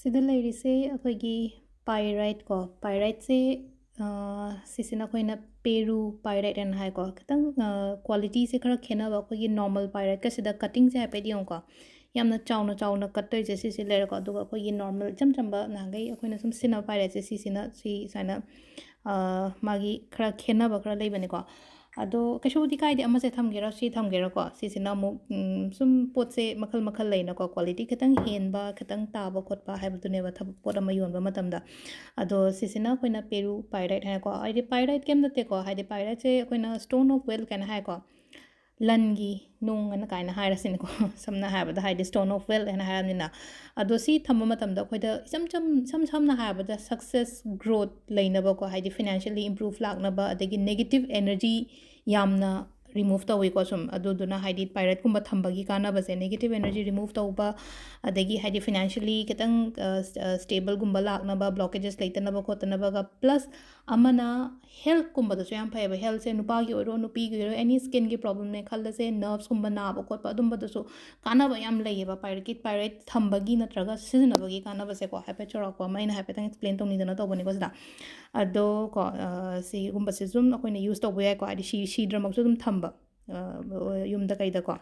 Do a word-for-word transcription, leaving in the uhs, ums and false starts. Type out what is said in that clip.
ꯁꯤꯗ ꯂꯩꯔꯤꯁꯦ ꯑꯩꯈꯣꯏꯒꯤ ꯄꯥꯏꯔꯥꯏꯠ ꯀꯣ꯫ ꯄꯥꯏꯔꯥꯏꯠꯁꯦ, ꯑ, ꯁꯤꯁꯤꯅ ꯑꯩꯈꯣꯏꯅ ꯄꯦꯔꯨ ꯄꯥꯏꯔꯥꯏꯠ ꯍꯥꯏꯅ ꯍꯥꯏꯀꯣ꯫ ꯈꯤꯇꯪ, ꯑ, ꯀ꯭ꯋꯥꯂꯤꯇꯤꯁꯦ ꯈꯔ ꯈꯦꯠꯅꯕ ꯑꯩꯈꯣꯏꯒꯤ ꯅꯣꯔꯃꯦꯜ ꯄꯥꯏꯔꯥꯏꯠꯀꯁꯤꯗ꯫ ꯀꯠꯇꯤꯡꯁꯦ ꯍꯥꯏꯐꯦꯠ ꯌꯦꯡꯉꯨꯀꯣ꯫ ꯌꯥꯝꯅ ꯆꯥꯎꯅ ꯆꯥꯎꯅ ꯀꯠ ꯇꯧꯔꯤꯁꯦ ꯁꯤꯁꯤ ꯂꯩꯔꯦꯀꯣ꯫ ꯑꯗꯨꯒ ꯑꯩꯈꯣꯏꯒꯤ ꯅꯣꯔꯃꯦꯜ ꯏꯆꯝ ꯆꯝꯕ ꯅꯍꯥꯟꯈꯩ ꯑꯩꯈꯣꯏꯅ ꯁꯨꯝ ꯁꯤꯖꯤꯟꯅꯕ ꯄꯥꯏꯔꯥꯏꯠꯁꯦ ꯁꯤꯁꯤꯅ, ꯁꯤ ꯁꯨꯃꯥꯏꯅ, ꯑ, ꯃꯥꯒꯤ ꯈꯔ ꯈꯦꯠꯅꯕ ꯈꯔ ꯂꯩꯕꯅꯤꯀꯣ꯫ ꯑꯗꯣ ꯀꯩꯁꯨꯕꯨꯗꯤ ꯀꯥꯏꯗꯦ, ꯑꯃꯁꯦ ꯊꯝꯒꯦꯔꯥ ꯁꯤ ꯊꯝꯒꯦꯔꯥꯀꯣ꯫ ꯁꯤꯁꯤꯅ ꯑꯃꯨꯛ, ꯎꯝ, ꯁꯨꯝ ꯄꯣꯠꯁꯦ ꯃꯈꯜ ꯃꯈꯜ ꯂꯩꯅꯀꯣ, ꯀ꯭ꯋꯥꯂꯤꯇꯤ ꯈꯤꯇꯪ ꯍꯦꯟꯕ, ꯈꯤꯇꯪ ꯇꯥꯕ ꯈꯣꯠꯄ ꯍꯥꯏꯕꯗꯨꯅꯦꯕ ꯊꯕꯛ ꯄꯣꯠ ꯑꯃ ꯌꯣꯟꯕ ꯃꯇꯝꯗ꯫ ꯑꯗꯣ ꯁꯤꯁꯤꯅ ꯑꯩꯈꯣꯏꯅ ꯄꯦꯔꯨ ꯄꯥꯏꯔꯥꯏꯠ ꯍꯥꯏꯅꯀꯣ꯫ ꯍꯥꯏꯗꯤ ꯄꯥꯏꯔꯥꯏꯠ ꯀꯩꯝ ꯅꯠꯇꯦꯀꯣ, ꯍꯥꯏꯗꯤ ꯄꯥꯏꯔꯥꯏꯠꯁꯦ ꯑꯩꯈꯣꯏꯅ stone of wealth ꯀꯥꯏꯅ ꯍꯥꯏꯀꯣ꯫ ꯂꯟꯒꯤ ꯅꯨꯡ ꯑꯅ ꯀꯥꯏꯅ ꯍꯥꯏꯔꯁꯤꯅꯦꯀꯣ꯫ ꯁꯝꯅ ꯍꯥꯏꯔꯕꯗ, ꯍꯥꯏꯗꯤ stone of wealth ꯍꯥꯏꯅ ꯍꯥꯏꯔꯕꯅꯤꯅ꯫ ꯑꯗꯣ ꯁꯤ ꯊꯝꯕ ꯃꯇꯝꯗ ꯑꯩꯈꯣꯏꯗ ꯏꯆꯝ ꯆꯝ-, ꯏꯁꯝ ꯁꯝꯅ ꯍꯥꯏꯔꯕꯗ success growth ꯂꯩꯅꯕꯀꯣ, ꯍꯥꯏꯗꯤ financially improve ꯂꯥꯛꯅꯕ, ꯑꯗꯒꯤ negative energy ꯌꯥꯝꯅ remove ꯇꯧꯋꯤꯀꯣ ꯁꯨꯝ꯫ ꯑꯗꯨꯗꯨꯅ ꯍꯥꯏꯗꯤ ꯄꯥꯏꯔꯥꯏꯠꯀꯨꯝꯕ ꯊꯝꯕꯒꯤ ꯀꯥꯟꯅꯕꯁꯦ, negative energy remove ꯇꯧꯕ, ꯑꯗꯒꯤ ꯍꯥꯏꯗꯤ financially ꯈꯤꯇꯪ, ꯑ, ꯁ-, ꯑ, stableꯒꯨꯝꯕ ꯂꯥꯛꯅꯕ, blockages ꯂꯩꯇꯅꯕ ꯈꯣꯠꯇꯅꯕꯒ, plus ꯑꯃꯅ healthꯀꯨꯝꯕꯗꯁꯨ ꯌꯥꯝ ꯐꯩꯌꯦꯕ꯫ Healthꯁꯦ ꯅꯨꯄꯥꯒꯤ ꯑꯣꯏꯔꯣ ꯅꯨꯄꯤꯒꯤ ꯑꯣꯏꯔꯣ, any skinꯒꯤ problemꯅꯦ ꯈꯜꯂꯁꯦ, nervesꯀꯨꯝꯕ ꯅꯥꯕ ꯈꯣꯠꯄ ꯑꯗꯨꯝꯕꯗꯁꯨ ꯀꯥꯟꯅꯕ ꯌꯥꯝ ꯂꯩꯌꯦꯕ꯫ ꯄꯥꯏꯔꯥꯏꯠꯀꯤ, ꯄꯥꯏꯔꯥꯏꯠ ꯊꯝꯕꯒꯤ ꯅꯠꯇ꯭ꯔꯒ ꯁꯤꯖꯤꯟꯅꯕꯒꯤ ꯀꯥꯟꯅꯕꯁꯦꯀꯣ, ꯍꯥꯏꯐꯦꯠ ꯆꯥꯎꯔꯥꯛꯄ ꯑꯃ ꯑꯩꯅ ꯍꯥꯏꯐꯦꯠꯇꯪ explain ꯇꯧꯅꯤꯡꯗꯅ ꯇꯧꯕꯅꯤꯀꯣ ꯁꯤꯗ꯫ ꯑꯗꯣ ꯀꯣ, ꯑ, ꯁꯤꯒꯨꯝꯕꯁꯤꯁꯨ ꯑꯗꯨꯝ ꯑꯩꯈꯣꯏꯅ use ꯇꯧꯕ ꯌꯥꯏꯀꯣ, ꯍꯥꯏꯗꯤ ꯁꯤ-, ꯁꯤꯗ꯭ꯔꯃꯛꯁꯨ ꯑꯗꯨꯝ ꯊꯝꯕ, ꯑ, ꯌꯨꯝꯗ ꯀꯩꯗꯀꯣ꯫